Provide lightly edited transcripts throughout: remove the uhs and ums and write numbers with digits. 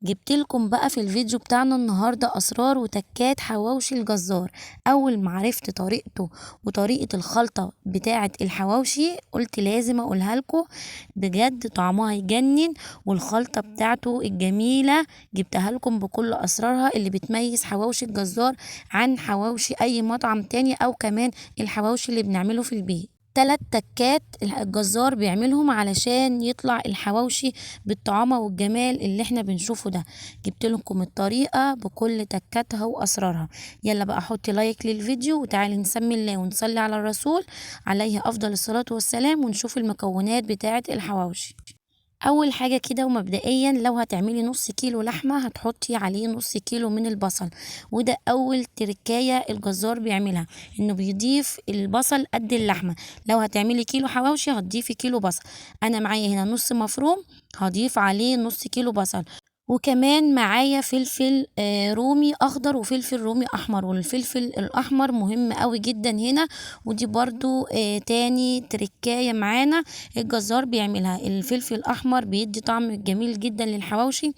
جبت لكم بقى في الفيديو بتاعنا النهارده اسرار وتكات حواوشي الجزار. اول ما عرفت طريقته وطريقه الخلطة بتاعه الحواوشي قلت لازم اقولها لكم، بجد طعمها يجنن، والخلطه بتاعته الجميلة جبتها لكم بكل اسرارها اللي بتميز حواوشي الجزار عن حواوشي اي مطعم تاني، او كمان الحواوشي اللي بنعمله في البيت. 3 تكات الجزار بيعملهم علشان يطلع الحواوشي بالطعامة والجمال اللي احنا بنشوفه ده. جبت لكم الطريقة بكل تكاتها واسرارها. يلا بقى حطي لايك للفيديو وتعالي نسمي الله ونصلي على الرسول عليه افضل الصلاة والسلام، ونشوف المكونات بتاعة الحواوشي. اول حاجة كده ومبدئيا لو هتعملي نص كيلو لحمة هتحطي عليه نص كيلو من البصل، وده اول تركاية الجزار بيعملها، انه بيضيف البصل قد اللحمة. لو هتعملي كيلو حواوشي هتضيفي كيلو بصل. انا معايا هنا نص مفروم هضيف عليه نص كيلو بصل، وكمان معايا فلفل رومي اخضر وفلفل رومي احمر، والفلفل الاحمر مهم قوي جدا هنا، ودي برضو تاني تركاية معانا الجزار بيعملها. الفلفل الاحمر بيدي طعم جميل جدا للحواوشي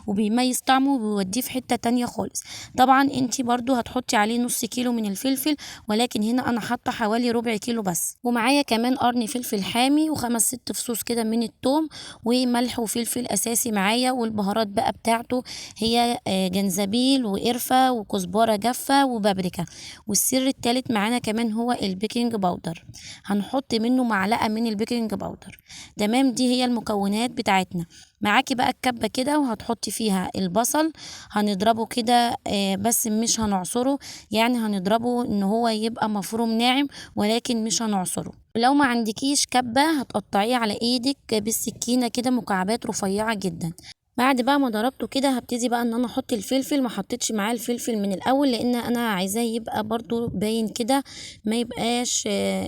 وبيميز طعمه وبيوديه في حتة تانية خالص. طبعا انتي برضو هتحطي عليه نص كيلو من الفلفل، ولكن هنا انا حاطة حوالي ربع كيلو بس. ومعايا كمان قرن فلفل حامي وخمس ست فصوص كده من التوم، وملح وفلفل اساسي معايا، والبهارات بقى بتاعته هي جنزبيل وقرفة وكزبرة جافة وبابريكا. والسر التالت معانا كمان هو ال baking powder، هنحط منه معلقة من ال baking powder. تمام، دي هي المكونات بتاعتنا. معاكي بقى الكبة كده وهتحطي فيها البصل، هنضربه كده بس مش هنعصره، يعني هنضربه ان هو يبقى مفروم ناعم ولكن مش هنعصره. لو ما عندكيش كبة هتقطعيه على ايدك بالسكينة كده مكعبات رفيعة جدا. بعد بقى ما ضربته كده هبتدي بقى ان انا احط الفلفل. ما حطيتش معاه الفلفل من الاول لان انا عايزاه يبقى برضو باين كده، ما يبقاش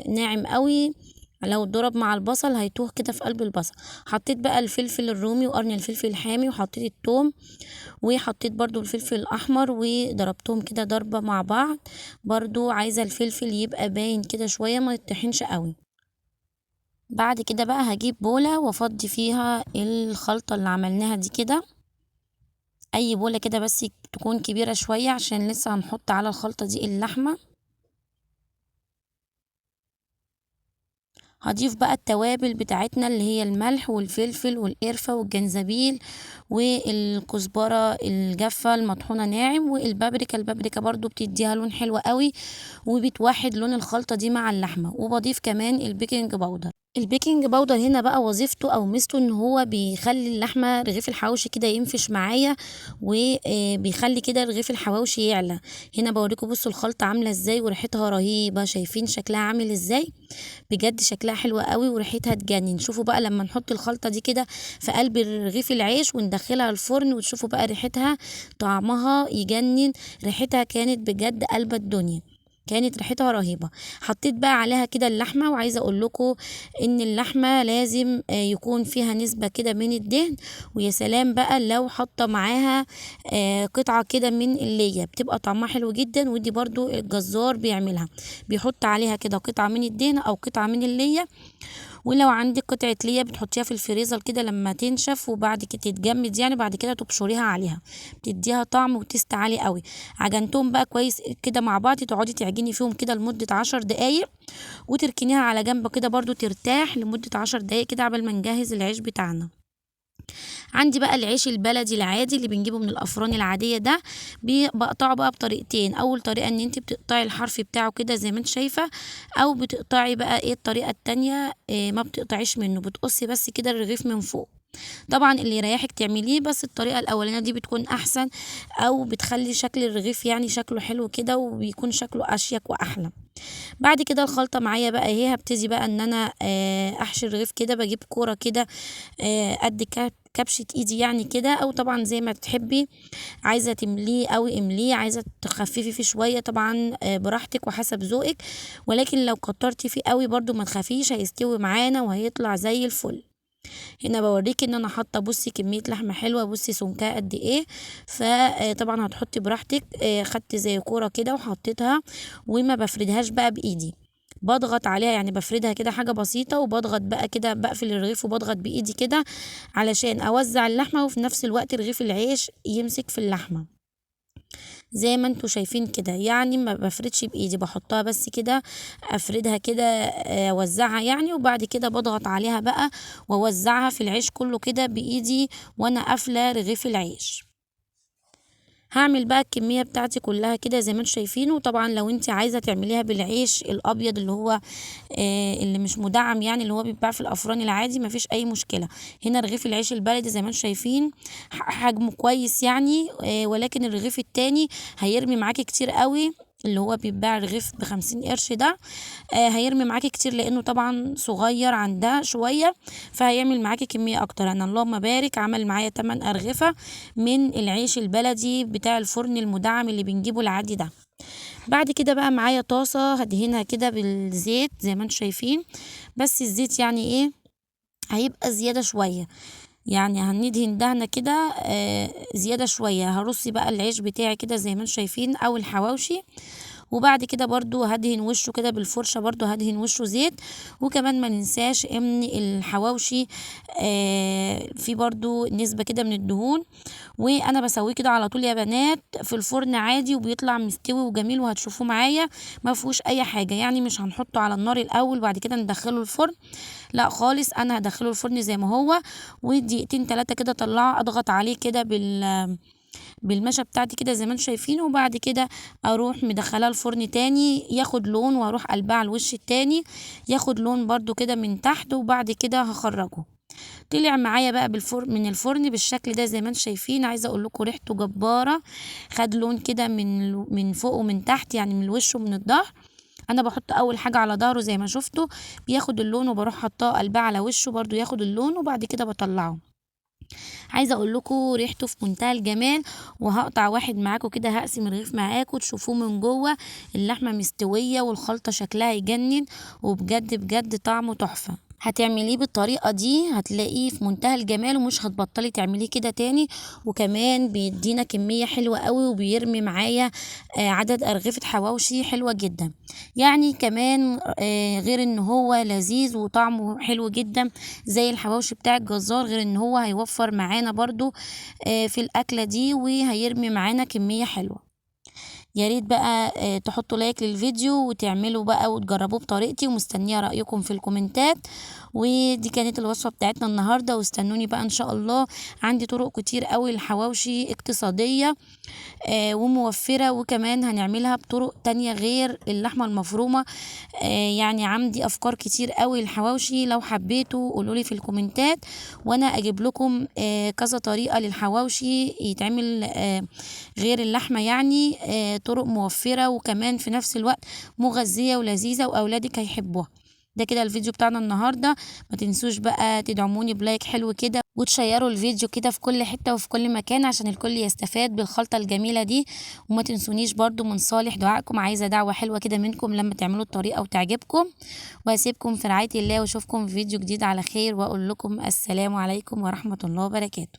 ناعم قوي، لو ضرب مع البصل هيتوه كده في قلب البصل. حطيت بقى الفلفل الرومي وقرن الفلفل الحامي، وحطيت الثوم، وحطيت برضو الفلفل الاحمر، وضربتهم كده ضربة مع بعض. برضو عايزة الفلفل يبقى باين كده شوية، ما يطحنش قوي. بعد كده بقى هجيب بولة وافضي فيها الخلطة اللي عملناها دي كده، اي بولة كده بس تكون كبيرة شوية عشان لسه هنحط على الخلطة دي اللحمة. هضيف بقى التوابل بتاعتنا اللي هي الملح والفلفل والقرفة والجنزبيل والكزبرة الجافة المطحونة ناعم، والبابريكا. البابريكا برضو بتديها لون حلو قوي وبتوحد لون الخلطة دي مع اللحمة. وبضيف كمان ال baking powder. ال baking powder هنا بقى وظيفته او ميزته ان هو بيخلي اللحمة رغيف الحواوشي كده ينفش معايا، وبيخلي كده رغيف الحواوشي يعلى. هنا بوريكم بصوا الخلطة عاملة ازاي وريحتها رهيبة، شايفين شكلها عامل ازاي؟ بجد شكلها حلو قوي وريحتها تجنن. شوفوا بقى لما نحط الخلطة دي كده في قلب رغيف العيش وندخلها الفرن وتشوفوا بقى ريحتها، طعمها يجنن. ريحتها كانت بجد قلب الدنيا، كانت ريحتها رهيبة. حطيت بقى عليها كده اللحمة، وعايزة اقول لكم ان اللحمة لازم يكون فيها نسبة كده من الدهن، ويا سلام بقى لو حاطة معاها قطعة كده من اللية، بتبقى طعمها حلو جدا. ودي برضو الجزار بيعملها، بيحط عليها كده قطعة من الدهن او قطعة من اللية. ولو عندك قطعة ليا بتحطيها في الفريزر كده لما تنشف وبعد كده تتجمد، يعني بعد كده تبشريها عليها، بتديها طعم وتست عالي قوي. عجنتهم بقى كويس كده مع بعض، تقعدي تعجني فيهم كده لمدة 10 دقايق وتركنيها على جنب كده برضو ترتاح لمدة 10 دقايق كده قبل ما نجهز العيش بتاعنا. عندي بقى العيش البلدي العادي اللي بنجيبه من الافران العادية ده، بقطعه بقى بطريقتين. اول طريقه ان انت بتقطعي الحرف بتاعه كده زي ما انت شايفه، او بتقطعي بقى ايه الطريقة التانية، إيه ما بتقطعيش منه، بتقصي بس كده الرغيف من فوق. طبعا اللي يريحك تعمليه، بس الطريقة الاولانية دي بتكون احسن، او بتخلي شكل الرغيف يعني شكله حلو كده وبيكون شكله اشيك واحلى. بعد كده الخلطة معايا بقى اهي، هبتدي بقى ان انا احشي الرغيف كده. بجيب كورة كده قد كبشة ايدي يعني كده، او طبعا زي ما تحبي، عايزه تمليه او امليه، عايزه تخففي فيه شوية طبعا براحتك وحسب ذوقك، ولكن لو كترتي فيه قوي برضو ما تخافيش، هيستوي معانا وهيطلع زي الفل. هنا بوريكي ان انا حاطه بصي كمية لحمه حلوة، بصي سمكها قد ايه. فطبعا هتحطي براحتك. خدت زي كورة كده وحطيتها، وما بفردهاش بقى بايدي، بضغط عليها، يعني بفردها كده حاجة بسيطة، وبضغط بقى كده، بقفل الرغيف وبضغط بايدي كده علشان اوزع اللحمة، وفي نفس الوقت رغيف العيش يمسك في اللحمة زي ما انتوا شايفين كده. يعني ما بفردش بايدي، بحطها بس كده، افردها كده، اوزعها يعني، وبعد كده بضغط عليها بقى واوزعها في العيش كله كده بايدي وانا قافله رغيف العيش. هعمل بقى الكمية بتاعتي كلها كده زي ما انتم شايفين. وطبعا لو انت عايزه تعمليها بالعيش الابيض اللي هو اللي مش مدعم، يعني اللي هو بيتباع في الافران العادي، مفيش اي مشكلة. هنا رغيف العيش البلدي زي ما انتم شايفين حجمه كويس يعني، ولكن الرغيف التاني هيرمي معاكي كتير قوي، اللي هو بيتباع رغيف ب50 قرش ده، هيرمي معاكي كتير لانه طبعا صغير عن ده شوية، فهيعمل معاكي كمية اكتر. انا اللهم بارك عمل معايا 8 ارغفه من العيش البلدي بتاع الفرن المدعم اللي بنجيبه العادي ده. بعد كده بقى معايا طاسه هدهنها كده بالزيت زي ما انتم شايفين، بس الزيت يعني ايه هيبقى زيادة شوية، يعني هندهن دهنه كده زيادة شوية. هرصي بقى العيش بتاعي كده زي ما انتم شايفين او الحواوشي، وبعد كده برضو هدهن وشه كده بالفرشه، برضو هدهن وشه زيت. وكمان ما ننساش ان الحواوشي في برضو نسبه كده من الدهون، وانا بسويه كده على طول يا بنات في الفرن عادي، وبيطلع مستوي وجميل، وهتشوفوه معايا ما فيهوش اي حاجة. يعني مش هنحطه على النار الاول وبعد كده ندخله الفرن، لا خالص، انا هدخله الفرن زي ما هو، ودقيقتين 3 كده اطلعه، اضغط عليه كده بالمشا بتاعتي كده زي ما انتم شايفين، وبعد كده اروح مدخلاه الفرن تاني ياخد لون، واروح قلباه على الوش التاني ياخد لون برضو كده من تحت، وبعد كده هخرجه. طلع معايا بقى بالفرن من الفرن بالشكل ده زي ما انتم شايفين. عايزه اقول لكم ريحته جبارة، خد لون كده من فوق ومن تحت، يعني من الوش ومن الظهر. انا بحط اول حاجة على ظهره زي ما شفتوا بياخد اللون، وبروح حطاه قلباه على وشه برضو ياخد اللون، وبعد كده بطلعه. عايزه اقول لكم ريحته في منتهى الجمال. وهقطع واحد معاكم كده، هقسم الرغيف معاكم تشوفوه من جوه، اللحمة مستوية والخلطه شكلها يجنن، وبجد بجد طعمه تحفة. هتعمليه بالطريقة دي هتلاقيه في منتهى الجمال، ومش هتبطلي تعمليه كده تاني. وكمان بيدينا كمية حلوة قوي، وبيرمي معايا عدد ارغفه حواوشي حلوة جدا. يعني كمان غير ان هو لذيذ وطعمه حلو جدا زي الحواوشي بتاع الجزار، غير ان هو هيوفر معانا برضو في الاكلة دي، وهيرمي معانا كمية حلوة. يا ريت بقى تحطوا like للفيديو وتعملوا بقى وتجربوه بطريقتي، ومستنيه رايكم في الكومنتات. ودي كانت الوصفة بتاعتنا النهارده، واستنوني بقى ان شاء الله، عندي طرق كتير قوي للحواوشي اقتصادية وموفره، وكمان هنعملها بطرق تانية غير اللحمة المفرومه. يعني عندي افكار كتير قوي للحواوشي، لو حبيتوا قولولي في الكومنتات وانا اجيب لكم كذا طريقه للحواوشي يتعمل غير اللحمة، يعني طرق موفرة وكمان في نفس الوقت مغذية ولذيذة وأولادك هيحبوها. ده كده الفيديو بتاعنا النهاردة، ما تنسوش بقى تدعموني ب like حلو كده، وتشيروا الفيديو كده في كل حتة وفي كل مكان عشان الكل يستفاد بالخلطة الجميلة دي. وما تنسونيش برضو من صالح دعائكم، عايزة دعوة حلوة كده منكم لما تعملوا الطريقة وتعجبكم. وهسيبكم في رعاية الله، واشوفكم في فيديو جديد على خير، واقول لكم السلام عليكم ورحمة الله وبركاته.